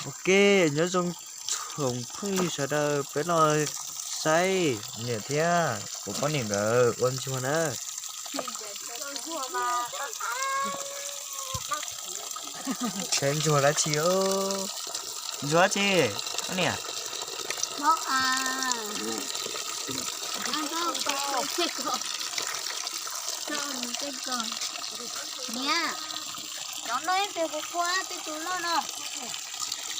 Ok, nyob zoo tsoom phooj ywg sawv daws, peb los saib niam thiab kuv poj niam nkawd ua ntsuag na. Saib ntsuag dab tsi, ntsuag dab tsi, poj niam?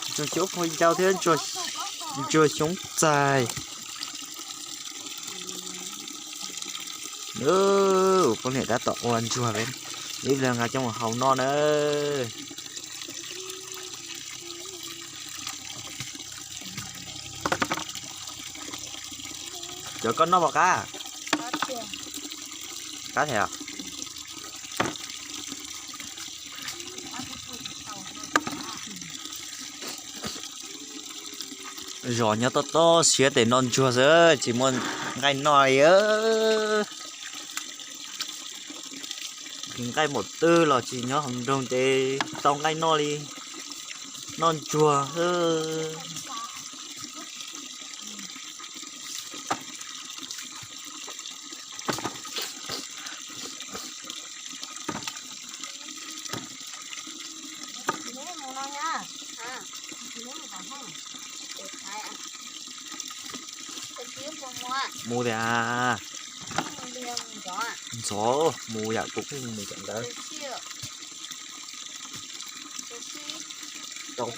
Ntsuag xyoob phav ncau thiab ntsuag xyoob txaij. Poj niam tab tom ua ntsuag, ib pliag nqa coj mus hau noj na. Cov koj noj puas qab? Qab thiab. Zos nyob toj toj siab tes noj ntsuag xwb tsis muaj nqaij noj li. Nqaij npaum twg los tsis nyob hauv nroog ces tau nqaij noj li, noj ntsuag xwb. Mus tias, ntxov mus yam kuv kuj mus cov ntawd. Ntxov.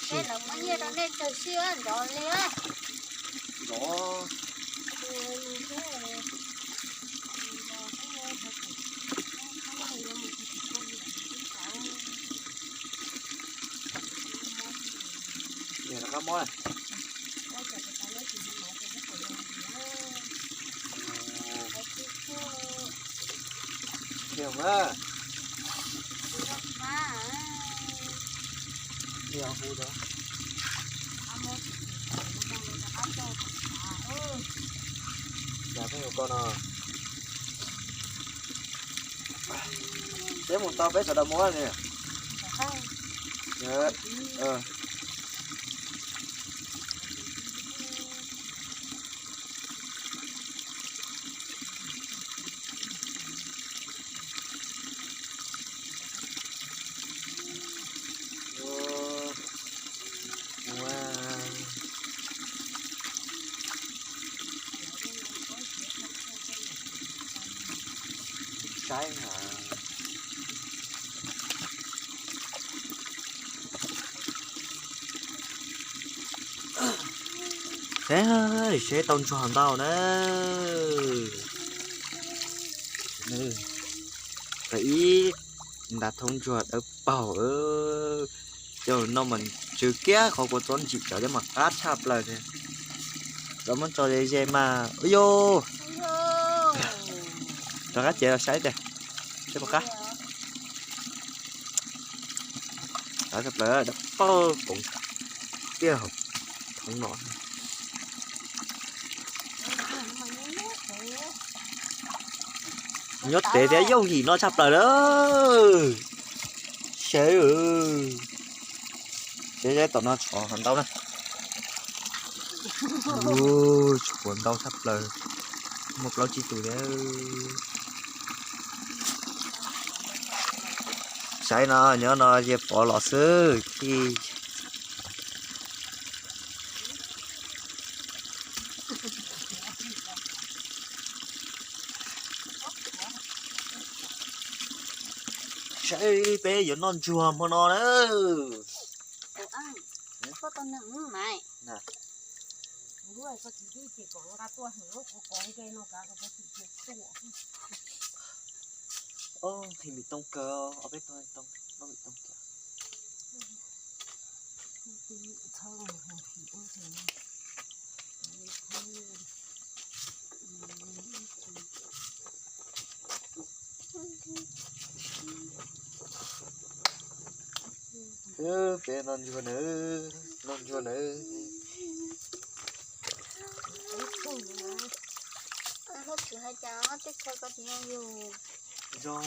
Peb mus tau peb sawv daws mus li. Saib, saib seb tau ntsuag ntau na. Tau ib nta thoob ntsuag dawb paug. Coj noj mas tsw kiag qhov kua txob ntsim cov thiab mas qab tshaj plaws li. Cov muab tso ze ze mas ua yus rov qab cev los saib tias seb puas qab. Qab tshaj plaws dawb paug koov tiag hauv thoob no. Nyob tev thiab yooj yim noj tshaj plaws lawm. Seb, seb tom no tshuav ntau na. Tshuav ntau tshaj plaws, muaj plaub tsib tus thiab. Saib no, nyob no ces pov los xwb. Saib peb yuav noj ntsuag hmo no na. Nqhis me tooj kawg, ob peb tug tooj, noj me tooj kawg. Peb noj ntsuag nawb, noj ntsuag nawb. Zoo,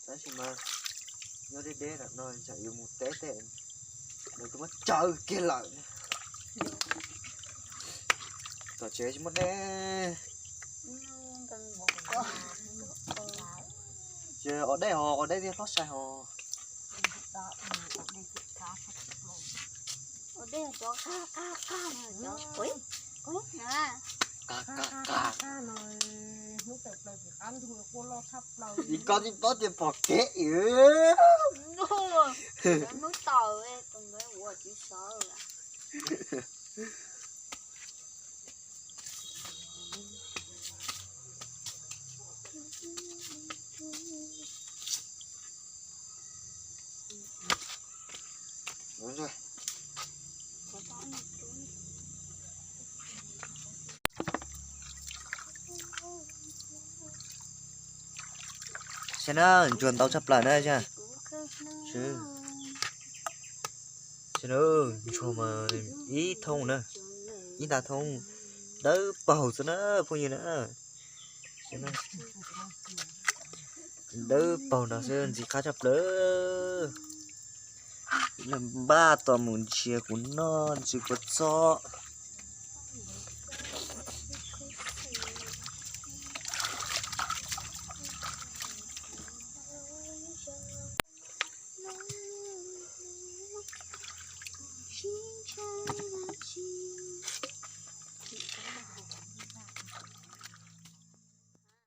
tab sis mas nyob deb deb no tsam yuav mus teb tej. Lawv twb muab tsaws kiag lawm. Tom tsev tsis muaj dej. Ces ua dej ho, ua dej thiaj hlob sai ho. Ib koj tsis paub tias pom kev. Hnub tawm tus nkawd ua tsis sawv. Saib na, ntsuag ntau tshaj plaws na. Saib na, ntsuag mas ib thoob na, ib nta thoob, dawb paug xwb na phooj ywg na. Dawb paug no xwb ntxim qab tshaj plaws. Npaj tos mus ntsia kuv noj ntsia kuv txob.